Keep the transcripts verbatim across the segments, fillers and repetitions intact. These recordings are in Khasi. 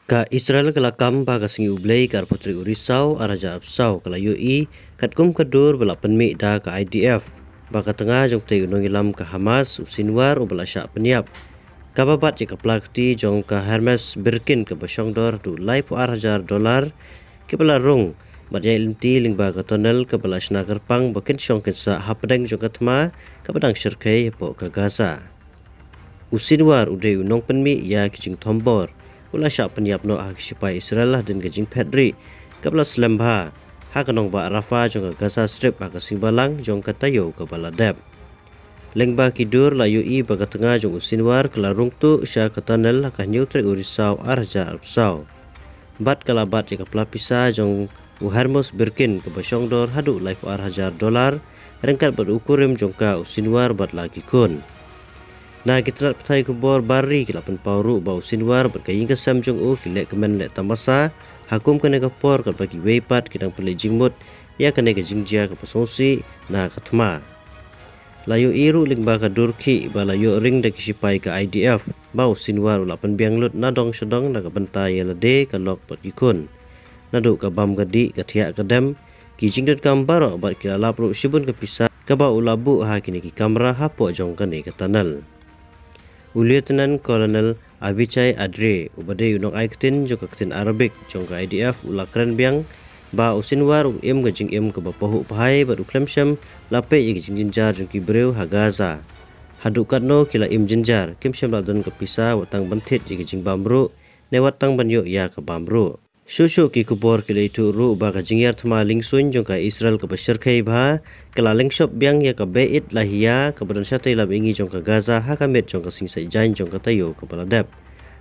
Ka Israel ka la kam ba ka sngi U Blei ka arphew tarik u Risaw ar hajar arphew saw ka la ïohi katkum ka dur ba la pynmih da ka I D F ba ka tnga jong utei u nongïalam ka Hamas u Sinwar uba la shah pynïap, kaba bat ïa ka pla kti jong ka Hermes Birkin kaba shongdor haduh laiphew ar hajar dollar, kiba la rung bad ïaid lynti lyngba ka tunnel kaba la shna kyrpang ba kin shong kin sah hapdeng jong ka thma kaba dang shyrkhei hapoh ka Gaza. U Sinwar u dei u nongpynmih ïa ki jingthombor, u la shah pynïap noh ha ki shipai Israel hadien ka jingphet rieh kaba la slem bha ha ka nongbah Rafah jong ka Gaza Strip ha ka sngi Balang jong ka taïew kaba la dep. Lyngba ki dur la ïohi ba ka tnga jong u Sinwar ka la rung tuh sha ka tunnel ha ka hynñiew tarik u Risaw ar hajar arphew saw. Bad ka la bat ïa ka pla pisa jong u Hermes Birkin kaba shongdor haduh laiphew ar hajar dollar, ryngkat bad u kurim jong ka u Sinwar bad la ki khun. Na ki tnat pathai khubor bar ri ki la pynpaw ruh ba u Sinwar bad ka ïing ka sem jong u ki leh kmen leh tamasa ha kum kane ka por, katba kiwei pat ki dang pynleit jingmut ïa kane ka jingjia kaba sngewsih na ka thma. La ïohi ruh lyngba ka dur khih ba la ïoh ring da ki shipai ka I D F ba u Sinwar u la pynbiang lut na dong sha dong na ka bynta ïa lade, ka lok bad ki khun. Naduh ka bam ka dih, ka thiah ka dem, ki jingdonkam baroh bad ki la lap ruh shibun ka pisa kaba u la buh ha kine ki kamra hapoh jong kane ka tunnel. U Lieutenant Colonel Avichai Adre, uba dei u nongai ktien jong ka ktien Arabic jong ka I D F, u la kren biang ba u Sinwar u im ka jingim kaba pahuh pahai bad u khlem shym la peit ïa ka jingjynjar jong ki briew ha Gaza. Haduh katno ki la im jynjar, kim shym la don ka pisa wat tang ban thied ïa ka jingbam ruh, ne wat tang ban ïoh ïa ka bam ruh. Shuh shuh ki khubor ki la ïathuh ruh ba ka jingïar thma liengsuiñ jong ka Israel kaba shyrkhei bha ka la lyngshop biang ïa ka Beit Lahia kaba don shatei lam mihngi jong ka Gaza ha ka miet jong ka sngi Saitjaiñ jong ka taïew kaba la dep,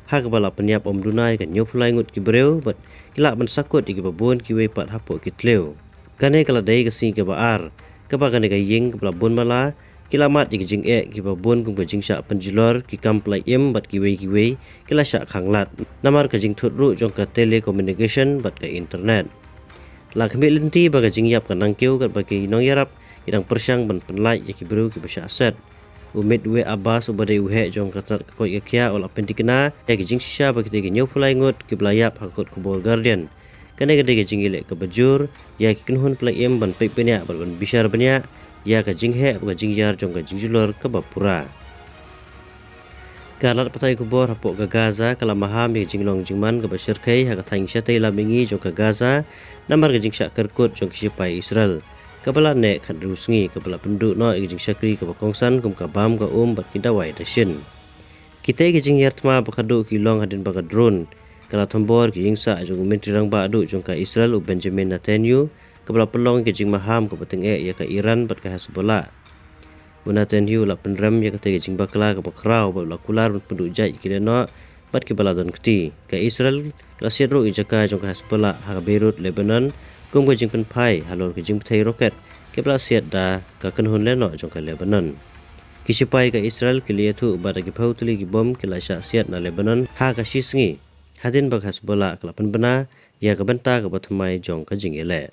ha kaba la pynïap ym duna ïa ka hynñiewphew lai ngut ki briew bad ki lah ban sakut ïa kiba bun kiwei pat hapoh ki thliew. Kane ka la dei ka sngi kaba ar kaba kane ka ïing kaba la bun mala ki la mad ïa ki jingeh kiba bun kum ka jingshah pynjulor, ki kam pynlait im bad kiwei kiwei ki la shah khanglad namar ka jingthut ruh jong ka telecommunication bad ka internet. La khmih lynti ba ka jingïap ka nangkiew katba ki nongïarap ki dang pyrshang ban pynlait ïa ki briew kiba shah set. U Midwe Abbas, uba dei u heh jong ka tnat ka koit ka khiah, u la pynthikna ïa ki jingshisha ba kitei ki hynñiewphew lai ngut kiba la ïap ha ka kot khubor Guardian. Kane ka dei ka jingïaleh kaba jur ïa ki kynhun pynlait im ban peit bniah bad ban bishar bniah ïa ka jingheh bad ka jingïar jong ka jingjulor kaba pura. Ka lad pathai khubor hapoh ka Gaza ka la maham ïa ka jinglong jingman kaba shyrkhei ha ka thaiñ shatei lam mihngi jong ka Gaza namar ka jingshah kyrkut jong ki shipai Israel kaba la neh khathynriew sngi, kaba la pynduh noh ïa ka jingshakri kaba kongsan kum ka bam, ka um bad ki dawai dashin. Kitei ki jingïar thma ba khadduh ki long hadien ba ka drone ka la thombor ki ïing sah jong u Myntri Rangbah duh jong ka Israel u Benjamin Netanyahu, kaba la pynlong ïa ka jingmaham kaba tyngeh ïa ka Iran bad ka Hezbollah. U Netanyahu u la pynrem ïa katei ka jingbakla kaba khraw bad u la kular ban pynduh jait ïa ki lehnoh bad kiba la don kti. Ka Israel ka la siat ruh ïa ka jaka jong ka Hezbollah ha ka Beirut, Lebanon, kum ka jingpynphai halor ka jingbthei roket kaba la siat da ka kynhun lehnoh jong ka Lebanon. Ki shipai ka Israel ki la ïathuh ba da ki phew tylli ki bom ki la shah siat na Lebanon ha ka shisngi, hadien ba ka Hezbollah ka la pynbna ïa ka bynta kaba thymmai jong ka jingïaleh.